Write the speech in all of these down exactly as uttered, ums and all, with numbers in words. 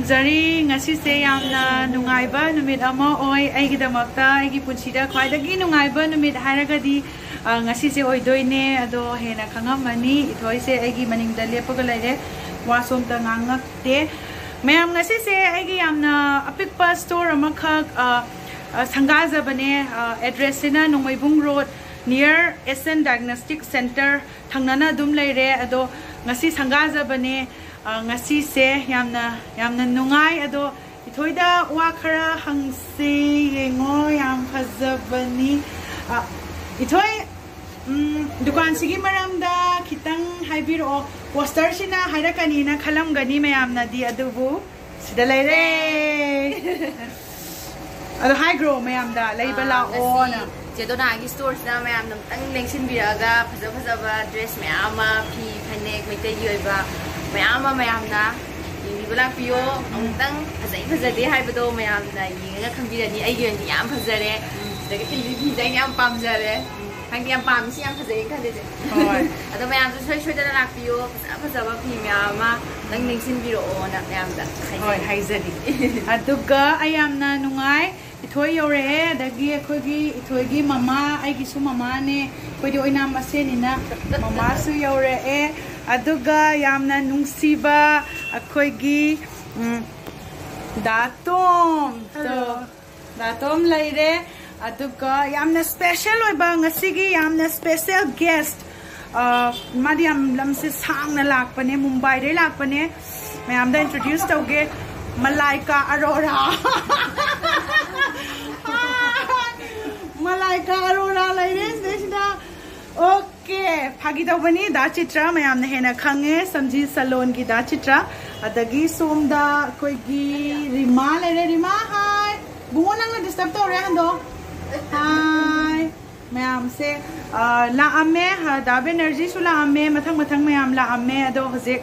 ꯖꯔꯤ, ꯉꯁꯤꯁꯦ ꯌꯥꯝꯅ ꯅꯨꯡꯉꯥꯏꯕ ꯅꯨꯃꯤꯠ ꯑꯃ ꯑꯣꯏ꯫ ꯑꯩꯒꯤꯗꯃꯛꯇ ꯑꯩꯒꯤ ꯄꯨꯟꯁꯤꯗ ꯈ꯭ꯋꯥꯏꯗꯒꯤ ꯅꯨꯡꯉꯥꯏꯕ ꯅꯨꯃꯤꯠ ꯍꯥꯏꯔꯒꯗꯤ, ꯑ, ꯉꯁꯤꯁꯦ ꯑꯣꯏꯗꯣꯏꯅꯦ꯫ ꯑꯗꯣ ꯍꯦꯟꯅ ꯈꯪꯉꯝꯃꯅꯤ, ꯏꯊꯣꯏꯁꯦ ꯑꯩꯒꯤ ꯃꯅꯤꯡꯗ ꯂꯦꯞꯄꯒ ꯂꯩꯔꯦ, ꯋꯥꯁꯨ ꯑꯝꯇ ꯉꯥꯡꯉꯛꯇꯦ꯫ ꯃꯌꯥꯝ, ꯉꯁꯤꯁꯦ ꯑꯩꯒꯤ ꯌꯥꯝꯅ ꯑꯄꯤꯛꯄ store ꯑꯃꯈꯛ, ꯑ, ꯑ, ꯁꯪꯒꯥꯖꯕꯅꯦ꯫ ꯑ, address ꯁꯤꯅ ꯅꯣꯡꯃꯩꯕꯨꯡ road, near S N Diagnostic Center ꯊꯪꯅꯅ ꯑꯗꯨꯝ ꯂꯩꯔꯦ꯫ ꯑꯗꯣ ꯉꯁꯤ ꯁꯪꯒꯥꯖꯕꯅꯦ꯫ ꯑ, ꯉꯁꯤꯁꯦ ꯌꯥꯝꯅ, ꯌꯥꯝꯅ ꯅꯨꯡꯉꯥꯏ꯫ ꯑꯗꯣ ꯏꯊꯣꯏꯗ ꯋꯥ ꯈꯔ ꯍꯪꯁꯤ꯫ ꯌꯦꯡꯉꯣ, ꯌꯥꯝ ꯐꯖꯕꯅꯤ꯫ ꯑ, ꯏꯊꯣꯏ, ꯎꯝ, ꯗꯨꯀꯥꯟꯁꯤꯒꯤ ꯃꯔꯝꯗ ꯈꯤꯇꯪ ꯍꯥꯏꯕꯤꯔꯛꯑꯣ꯫ Poster ꯁꯤꯅ ꯍꯥꯏꯔꯛꯀꯅꯤꯅ ꯈꯜꯂꯝꯒꯅꯤ ꯃꯌꯥꯝꯅꯗꯤ, ꯑꯗꯨꯕꯨ ꯁꯤꯗ ꯂꯩꯔꯦ꯫ ꯑꯗꯣ ꯍꯥꯏꯈ꯭ꯔꯣ ꯃꯌꯥꯝꯗ, ꯂꯩꯕ ꯑꯥ, ꯂꯥꯛꯑꯣꯅ꯫ ꯉꯁꯤ ꯆꯦ ꯗꯣꯅꯥꯒꯤ store ꯁꯤꯗ ꯃꯌꯥꯝꯅ ꯑꯃꯨꯛꯇꯪ ꯂꯦꯡꯁꯤꯟꯕꯤꯔꯛꯑꯒ ꯐꯖ ꯐꯖꯕ dress ꯃꯌꯥꯝ ꯑꯃ, ꯐꯤ ꯐꯅꯦꯛ ꯃꯩꯇꯩꯒꯤ ꯑꯣꯏꯕ ꯃꯌꯥꯝ ꯑꯃ ꯃꯌꯥꯝꯅ ꯌꯦꯡꯕꯤꯕ ꯂꯥꯛꯄꯤꯌꯣ꯫ ꯑꯃꯨꯛꯇꯪ ꯐꯖꯩ ꯐꯖꯗꯦ ꯍꯥꯏꯕꯗꯣ ꯃꯌꯥꯝꯅ ꯌꯦꯡꯉꯒ ꯈꯪꯕꯤꯔꯅꯤ꯫ ꯑꯩꯒꯤ ꯑꯣꯏꯅꯗꯤ ꯌꯥꯝ ꯐꯖꯔꯦ꯫ ꯎꯝ, ꯁꯤꯗꯒꯤ ꯊꯤꯟꯕꯤ ꯐꯤꯁꯦ ꯑꯩꯅ ꯌꯥꯝ ꯄꯥꯝꯖꯔꯦ꯫ ꯎꯝ, ꯈꯪꯗꯦ, ꯌꯥꯝ ꯄꯥꯝꯃꯤ, ꯁꯤ ꯌꯥꯝ ꯐꯖꯩ ꯈꯜꯂꯤꯁꯦ꯫ ꯍꯣꯏ꯫ ꯑꯗꯣ ꯃꯌꯥꯝꯁꯨ ꯁꯣꯏ ꯁꯣꯏꯗꯅ ꯂꯥꯛꯄꯤꯌꯣ꯫ ꯐꯖ ꯐꯖꯕ ꯐꯤ ꯃꯌꯥꯝ ꯑꯃ ꯅꯪ ꯅꯤꯡꯁꯤꯡꯕꯤꯔꯛꯑꯣꯅ ꯃꯌꯥꯝꯗ ꯍꯣꯏ, ꯍꯥꯏꯖꯔꯤ꯫ ꯍꯥꯏꯖꯔꯤ꯫ ꯑꯗꯨꯒ ꯑꯩ ꯌꯥꯝꯅ ꯅꯨꯡꯉꯥꯏ, ꯏꯊꯣꯏ ꯌꯧꯔꯛꯑꯦ, ꯑꯗꯒꯤ ꯑꯩꯈꯣꯏꯒꯤ ꯏꯊꯣꯏꯒꯤ ꯃꯃꯥ, ꯑꯩꯒꯤꯁꯨ ꯃꯃꯥꯅꯦ, ꯑꯩꯈꯣꯏꯗꯤ ꯑꯣꯏꯅꯥꯝ ꯃꯁꯦꯟꯅꯤꯅ ꯃꯃꯥꯁꯨ ꯌꯧꯔꯛꯑꯦ꯫ ꯑꯗꯨꯒ ꯌꯥꯝꯅ ꯅꯨꯡꯁꯤꯕ ꯑꯩꯈꯣꯏꯒꯤ, ꯎꯝ, ꯗꯥ ꯇꯣꯝ꯫ ꯍꯜꯂꯣ꯫ ꯗꯥ ꯇꯣꯝ ꯂꯩꯔꯦ꯫ ꯑꯗꯨꯒ ꯌꯥꯝꯅ special ꯑꯣꯏꯕ, ꯉꯁꯤꯒꯤ ꯌꯥꯝꯅ special guest, ꯑ, ꯃꯥꯗꯤ ꯌꯥꯝ ꯂꯝꯁꯦ ꯁꯥꯡꯅ ꯂꯥꯛꯄꯅꯦ, ꯃꯨꯝꯕꯥꯏꯗꯩ ꯂꯥꯛꯄꯅꯦ꯫ ꯃꯌꯥꯝꯗ introduce ꯇꯧꯒꯦ, ꯃꯂꯥꯏꯀꯥ ꯑꯔꯣꯔꯥ꯫ ꯃꯂꯥꯏꯀꯥ ꯑꯔꯣꯔꯥ ꯂꯩꯔꯦ ꯁꯤꯗꯩꯁꯤꯗ꯫ ꯑꯣꯀꯦ, ꯐꯥꯒꯤ ꯇꯧꯕꯅꯤ, ꯗꯥ ꯆꯤꯇ꯭ꯔ ꯃꯌꯥꯝꯅ ꯍꯦꯟꯅ ꯈꯪꯉꯦ, ꯁꯝꯖꯤ ꯁꯂꯣꯟꯒꯤ ꯗꯥ ꯆꯤꯇ꯭ꯔ꯫ ꯑꯗꯒꯤ ꯁꯣꯝꯗ ꯑꯩꯈꯣꯏꯒꯤ ꯔꯤꯃꯥ ꯂꯩꯔꯦ꯫ ꯔꯤꯃꯥ, hi꯫ ꯕꯨꯡꯉꯣ, ꯅꯪꯅ disturb ꯇꯧꯔꯦ, ꯍꯟꯗꯣ꯫ Hi꯫ ꯃꯌꯥꯝꯁꯦ, ꯑ, ꯂꯥꯛꯑꯝꯃꯦ, ꯑ, ꯗꯥ ꯕꯦꯅꯔꯖꯤꯁꯨ ꯂꯥꯛꯑꯝꯃꯦ, ꯃꯊꯪ ꯃꯊꯪ ꯃꯌꯥꯝ ꯂꯥꯛꯑꯝꯃꯦ꯫ ꯑꯗꯣ ꯍꯧꯖꯤꯛ,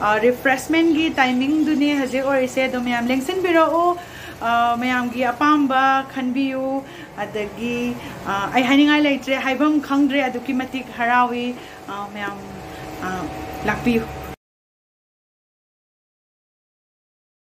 ꯑ, refreshment ꯀꯤ timing ꯗꯨꯅꯦ ꯍꯧꯖꯤꯛ ꯑꯣꯏꯔꯤꯁꯦ꯫ ꯑꯗꯣ ꯃꯌꯥꯝ ꯂꯦꯡꯁꯤꯟꯕꯤꯔꯛꯎ, ꯑ, ꯃꯌꯥꯝꯒꯤ ꯑꯄꯥꯝꯕ ꯈꯟꯕꯤꯌꯨ꯫ ꯑꯗꯒꯤ, ꯑ, ꯑꯩ ꯍꯥꯏꯅꯤꯡꯉꯥꯏ ꯂꯩꯇ꯭ꯔꯦ, ꯍꯥꯏꯐꯝ ꯈꯪꯗ꯭ꯔꯦ, ꯑꯗꯨꯛꯀꯤ ꯃꯇꯤꯛ ꯍꯔꯥꯎꯏ꯫ ꯑ, ꯃꯌꯥꯝ, ꯑ, ꯂꯥꯛꯄꯤꯌꯨ꯫